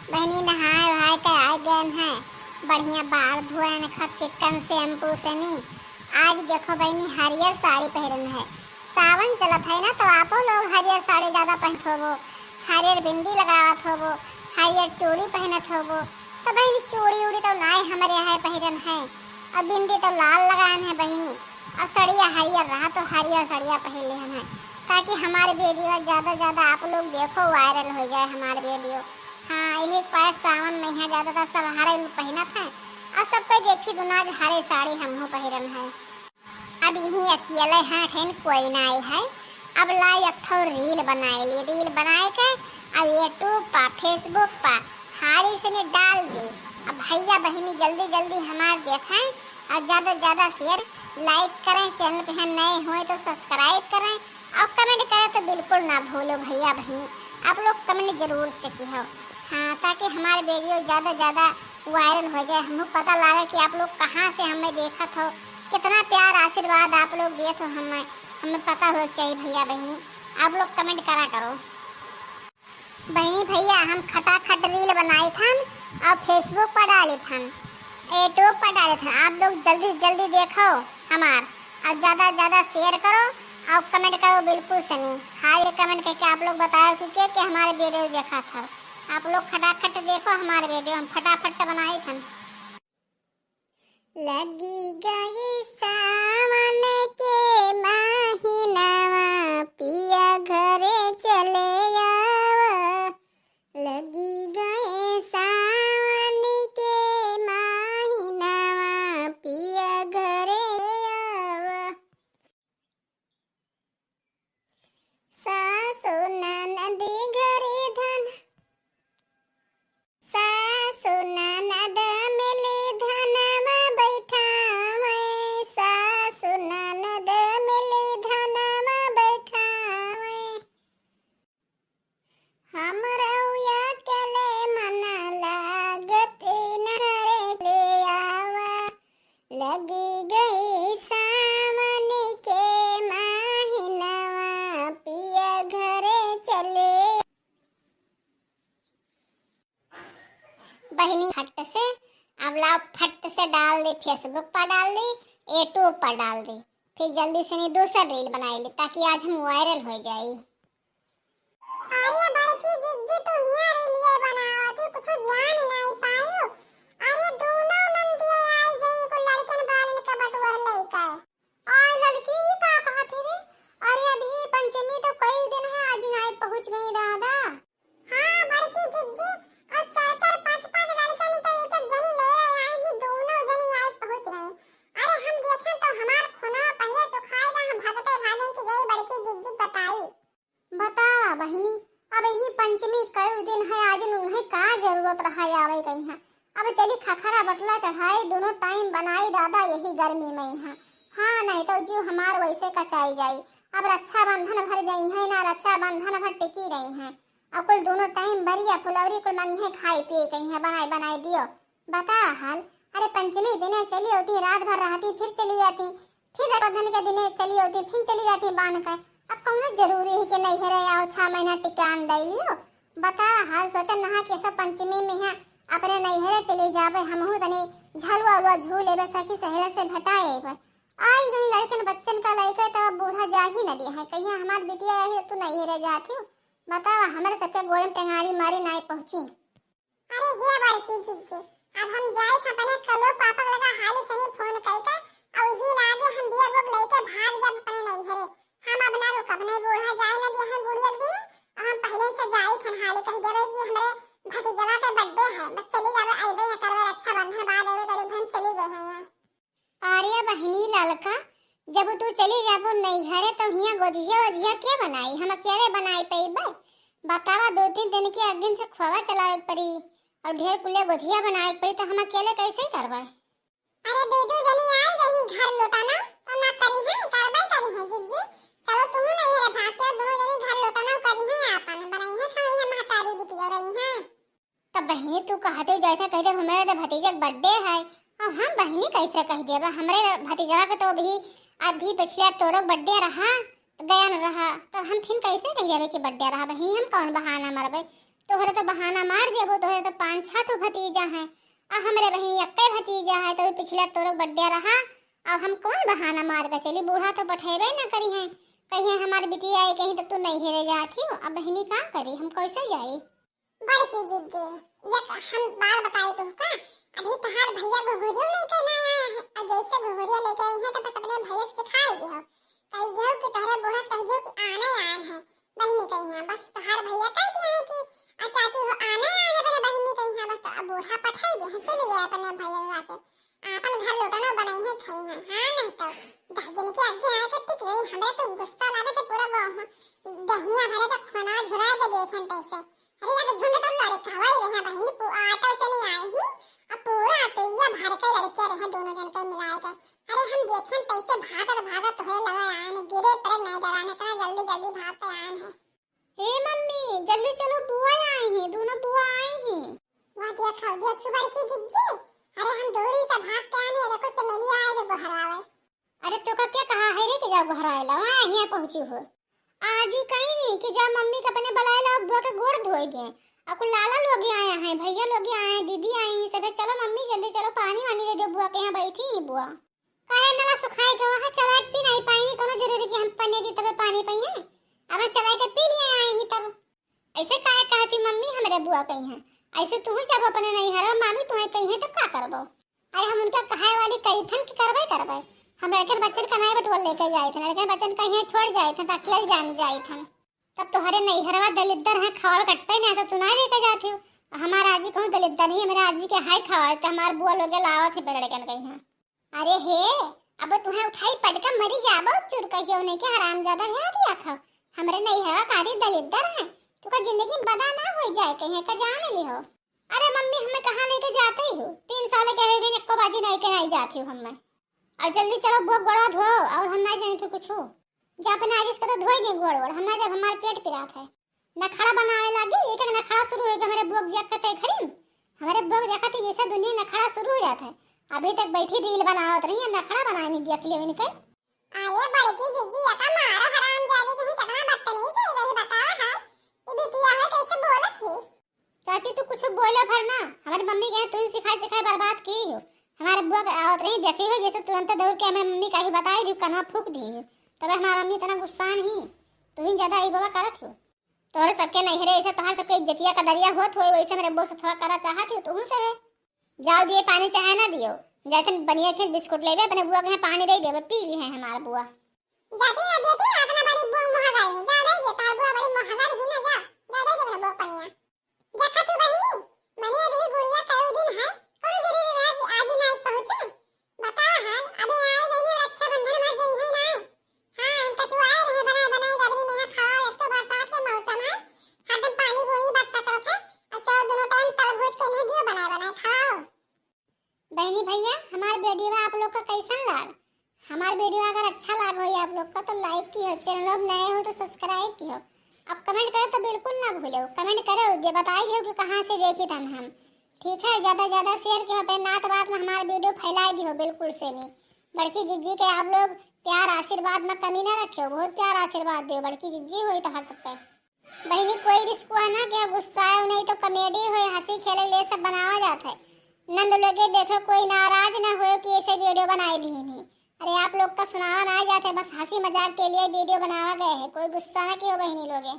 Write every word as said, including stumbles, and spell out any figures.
बहिनी नहाए वहाए के आए गए हैं, बढ़िया बाल धोए हैं, खूब चिक्कन shampoo से नी। आज देखो बहिनी, हरियर साड़ी पहिरन है, सावन चलत है ना, तो आपो लोग हरियर साड़ी ज्यादा पहनत होबो, हरियर बिंदी लगावत होबो, हरियर चूड़ी पहनत होबो। तो बहिनी, चूड़ी उड़ी तो नाई हमरे यहाँ पहिरन है, और बिंदी तो लाल लगान है बहिनी, और सड़िया हरियर रहा तो हरियर सड़िया पहन लेहन है, ताकि हमारे video ज्यादा ज्यादा आप लोग देखो, viral हो जाए हमारे video। हाँ, यही पाए सावन में यहाँ ज्यादातर सब हरे लोग पहिनत हैं, और सबके देखी दुना आज हरे साड़ी हमहू पहिरन है। अब यही अकेले हैं, ठेन कोई नाई है। अब लाई एक ठो reel बनाए ली, reel बनाए के अब YouTube पा, Facebook पा हारी से ने डाल दी। अब भैया बहिनी जल्दी जल्दी हमार देखें और ज्यादा ज्यादा share, like करें, channel पे हम नए हुए तो subscribe करें और comment करें तो बिल्कुल ना भूलो भैया बहिनी, आप लोग comment जरूर से किहो। हाँ, ताकि हमारे video ज्यादा ज्यादा viral हो जाए, हमको पता लागे कि आप लोग कहाँ से हमें देखत हो, कितना प्यार आशीर्वाद आप लोग देत हो हमें, हमें पता हो चाहिए भैया बहिनी, आप लोग comment करा करो। बहिनी भैया, हम खटाखट reel बनाई थन और Facebook पर डाली थन, YouTube पर डाली थन, आप लोग जल्दी से जल्दी देखो हमार और ज्यादा से ज्यादा share करो और comment करो बिल्कुल सनी। हाँ, ये comment करके आप लोग बताओ कि के के हमारे video देखा था। आप लोग खटाखट देखो हमारे video, हम फटाफट बनाई थन। लगी गई सावन के महीनावा, पिया घरे चले आवा। लगी गए सावन के महीनावा, पिया घरे आवा। सासु ननद घरे धन, सासु ननद मिली धनवा बैठावे, सासु ननद मिली धनवा बैठावे। हमरौ अकेले मन लागत न घरे ले आवा, लगी गई सावन के महीनवा, पिया घरे चले। बहिनी फट से, अब लाओ फट से डाल दी, Facebook पर डाल दी, YouTube पर डाल दी, फिर जल्दी से नहीं दूसरा reel बनाई ली, ताकि आज हम viral हो जाई। अरे बड़की जिज्जी, तू हियाँ रे लिए बनावत ही, कुछ जान नहीं पायू। अरे दोनों नंदिया आई गई, को लड़कन बालन का बटुअर लेके। आय लड़की, ई का कहत ही रे? अरे अभी पंचमी तो कई दिन है, आज नाई पहुँच गई दादा। हाँ बड़की जिज्जी, और चार चार पाँच पाँच लड़कन के एक एक जनी ले आई ही, दोनों जनी आई पहुँच गई। अरे हम देखें तो हमार खुनवा पहिले सुखाए बा, हम भगते भागन की गई बड़की जिज्जी बताई। बतावा बहिनी, अब यही पंचमी कई दिन है, आज उन्हें का जरूरत रहा आवे कहीं है। अब चली खखरा बटला चढ़ाई, दोनों time बनाई दादा यही गर्मी में यहाँ। हाँ, नहीं तो जीव हमार वैसे कचाई जाई। अब रक्षाबंधन भर जइहैं ना, रक्षाबंधन भर टिकी रही हैं। अब कुल दोनों time बरिया फुलौरी कुल मंगिहैं, खाई पिए कहीं है, बनाई बनाई दियो। बता हाल, अरे पंचमी दिने चली होती, रात भर रहती, फिर चली जाती। फिर रक्षाबंधन के दिने चली होती, फिर चली जाती बांध के। अब कौनो जरूरी है कि नैहरे आओ, छह महीना टिकान दे लियो? बता हाल, सोचन नहा कि सब पंचमी में है अपने नैहरे चली जावे, हमहू तनी झलुआ उलुआ झूल लेबे, सखी सहेलर से भेटाए एक बार। आई गई लड़कन बच्चन का लइके, तब बूढ़ा जा ही न दिया है, कहिया हमार बिटिया आई तू नैहरे जाती हो? बतावा, हमरे सबके गोड़े में टेंगारी मारी नाई पहुँची। अरे हे बड़की जिज्जी, अब हम जाइत अपने कलो पापा लगा हाली सनी फोन कइके, और ही लागे हम बिया बुक लेके भाग जब अपने नैहरे। हम अब ना रुकब, नहीं बूढ़ा जाए ना दिया है बुढ़िया के दिन, और हम पहले से जाइत हन हाली कह देवे कि हमरे भतीजवा के birthday है, बस चली जावे, अइबे या करवे रक्षाबंधन बाद अइबे करू, हम चली गए हैं यहाँ। अरे बहिनी ललका, जब तू चली जाबो नैहरे तो हियाँ गोजिया ओजिया के बनाई, हम अकेले बनाई पइबे? बतावा, दो तीन दिन के अगिन से खोवा चलावे के पड़ी और ढेर कुले गोजिया बनावे के पड़ी, तो हम अकेले कैसे करबे? अरे दीदी जनी आई रही घर लौटाना, तो ना करी है, करबे करी है जिज्जी। चलो तुम नैहरे भाग चलो, दोनों जनी घर लौटाना करी है, आपन बनाई है, खाई है, महतारी बिटिया रही है। तब बहिनी तू कहते हो जैसे कह दे हमरे तो भतीजे के birthday है, और हम बहिनी कैसे कह देबा? हमरे भतीजवा के तो अभी, अभी पिछले तोरो birthday रहा, गया न रहा, तो हम फिर कैसे कह देबे कि birthday रहा? बहिनी हम कौन बहाना मरबे? तोहरे तो बहाना मार देबो, तोहरे तो पाँच छह ठो भतीजा हैं, आ हमरे बहिनी एक्के भतीजा है, तो पिछला तोरो बड्डे रहा, अब हम कौन बहाना मार के चली? बूढ़ा तो पठेबे न करी हैं, कहीं हमार बिटिया आई कहीं तो तू नहीं हेरे जाती हो, अब बहिनी का करी, हम कैसे जाई? बड़की जिज्जी, एक हम बात बताई तुमका, अभी तोहार भैया घुघुरियो लेके ना आए हैं, और जैसे घुघुरिया लेके आई हैं तो बस अपने भैया से सिखाई दियो, कही दियो कि तोहरे बूढ़ा से कही दियो कि आने आए हैं बहिनी कही हैं, बस तोहार भैया कह दिए हैं कि आ चाची हो आने आए हैं अपने बहिनी कही हैं, बस तो अब बूढ़ा पठाई दिए हैं, चली गए अपने भैया के, आपन घर लोटनो बनाई है खाई है, हाँ नहीं तो दस दिन के आगे आए के टिक नहीं, हमरे तो गुस्सा लागे थे पूरा गाँव में, दहिया भरे के खोना झुरा के देखें तैसे। अरे, अब झुंड तो लड़कवा ही रहे बहिनी, पू-, ऑटो से नहीं आई ही। अब पूरा ऑटोइया भर के लड़के रहे, दोनों जन के मिलाए के। अरे, हम देखें कैसे भागत भागत हुए लगे आन, गिरे पड़े नहीं डरान, इतना जल्दी जल्दी भाग के आन है। ए मम्मी, जल्दी चलो, बुआ आई ही, दोनों बुआ आई ही। वाह, देखो, देखो बड़की जिज्जी, अरे हम दूर से भाग के आने, देखो चमेलिया आए रे गोहरावे। अरे तोका क्या कहा है रे कि जाओ घर आए ला, वहाँ हियाँ पहुँची हो। आजी कही नहीं कि जा मम्मी के अपने बुलाए ला, बुआ के गोड़ धोए दे। अब कुल लाला लोग आए हैं, भैया लोग आए हैं, दीदी आई हैं, सभे चलो मम्मी जल्दी चलो पानी वानी दे दो बुआ के यहाँ बैठी ही बुआ। काहे नला सुखाए गवा है, चलाए के पी नहीं पाई, कोनो जरूरी कि हम पन्ने दी तबे पानी पाई है। अब हम चलाए के पी लिए आई ही तब। ऐसे काहे कहती मम्मी हमरे बुआ कही हैं, ऐसे तू जब अपने नहीं हरो मामी तुम्हें कही है तब का करबो? अरे हम उनका कहे वाली कही थन कि करबे करबे। हम लड़कन बच्चन का नहीं बटुआ लेके जाए थे, लड़कन बच्चन कहीं छोड़ जाए थे, अकेले जान जाए थे। तब तोहरे नैहरवा दलिद्दर है, खवाड़ कटते नहीं तो तू नहीं लेके जाती हो। हमारा आजी कहूँ दलिद्दर नहीं, मेरे आजी के हाई खवाड़ तो हमार बुआ लोग लावत ही बड़ लड़कन कही हैं। अरे हे, अब तुम्हें उठाई पटका मरी जाबो, चुर कहियो नहीं के हरामजादा है दिया खाओ। हमरे नैहरवा कारी दलिद्दर है, तुका जिंदगी में बदा ना हो जाए कहीं का जान लिहो। अरे मम्मी, हमें कहाँ लेके जाते ही हो? तीन साल के हो गए, एको बाजी नहीं के नहीं जाती हो हमें। और जल्दी चलो, बुआ गोड़ा धो, और हम नहीं जाने थे कुछ। जा अपने आगे से तो धोई दे गोड़ वोड़, हम ना जब हमारे पेट पिरात है। नखड़ा बनावे लागी, एक एक नखड़ा शुरू हो गया हमारे बुआ के देखते खड़ी। हमारे बुआ के देखते जैसे दुनिया नखड़ा शुरू हो जाता है। अभी तक बैठी रील बनावत रही है, नखड़ा बनाए नहीं देख लियो इनके। अरे बड़की जिज्जी, या का मारो हरामजादी के ही कितना बदतमीज है, वही बताओ हाल। ये बिटिया है कैसे बोलत है? चाची, तू कुछ बोलो भर ना, हमारी मम्मी के तुम सिखाए सिखाए बर्बाद की हो। हमारे बुआ के आवत रही, देखी हो जैसे तुरंत दौड़ के हमारी मम्मी का ही बताई दी, कन्हा फूक दी हो, तब हमारी मम्मी इतना गुस्सा नहीं, तू ही ज्यादा आई बाबा करत हो। तोहरे सबके नैहरे ऐसे तोहर सबके इज्जतिया का दरिया होत होए, वैसे मेरे बुआ से थोड़ा करा चाहत हो, तू से है। जाओ, दिए पानी चाहे ना दियो, जाते बढ़िया खेत बिस्कुट लेबे, अपने बुआ के यहाँ पानी दे देबे, पी ली है हमार बुआ। जाती ना देती ना, इतना बड़ी बुआ मोहगारी, जा दे दे, तार बुआ बड़ी मोहगारी ही ना, जा, जा दे दे अपने बुआ पनिया। देखा तू बहिनी, मने अभी गुड़िया कई दिन है, कौन जरूरी रहा कि आज ही नाइट पहुँचे? बताओ हाल, अबे आए नहीं हो रक्षाबंधन में जई है ना। हाँ, इनका चुआए रहे बनाए बनाए गर्मी में यहाँ खाओ, एक तो बरसात के मौसम है, हरदम पानी पूरी बरसात होत है, और चलो दोनों टाइम तरबूज के नहीं दियो बनाए बनाए खाओ। बहनी भैया, हमार वीडियो आप लोग का कैसन लाग? हमार वीडियो अगर अच्छा लाग होई आप लोग का तो लाइक की हो, चैनल में नए हो तो सब्सक्राइब की हो, अब कमेंट करे तो बिल्कुल ना भूलो, कमेंट करे दे बताई हो कि कहाँ से देखी तन हम। ठीक है, ज्यादा ज्यादा शेयर की हो, अपने नात बात में हमार वीडियो फैलाई दी हो बिल्कुल से नहीं। बड़की जिज्जी के आप लोग प्यार आशीर्वाद में कमी ना रखे हो, बहुत प्यार आशीर्वाद दियो, बड़की जिज्जी होई तो हर सबके। बहिनी, कोई रिस्क है ना कि गुस्साए नहीं तो कॉमेडी होए, हंसी खेले ले सब बनावा जात है। नंद लोगे देखो कोई नाराज ना होए कि ऐसे वीडियो बनाए दी नहीं। अरे आप लोग का सुनावा ना जात है, बस हंसी मजाक के लिए वीडियो बनावा गए है, कोई गुस्सा ना कियो बहिनी लोगे।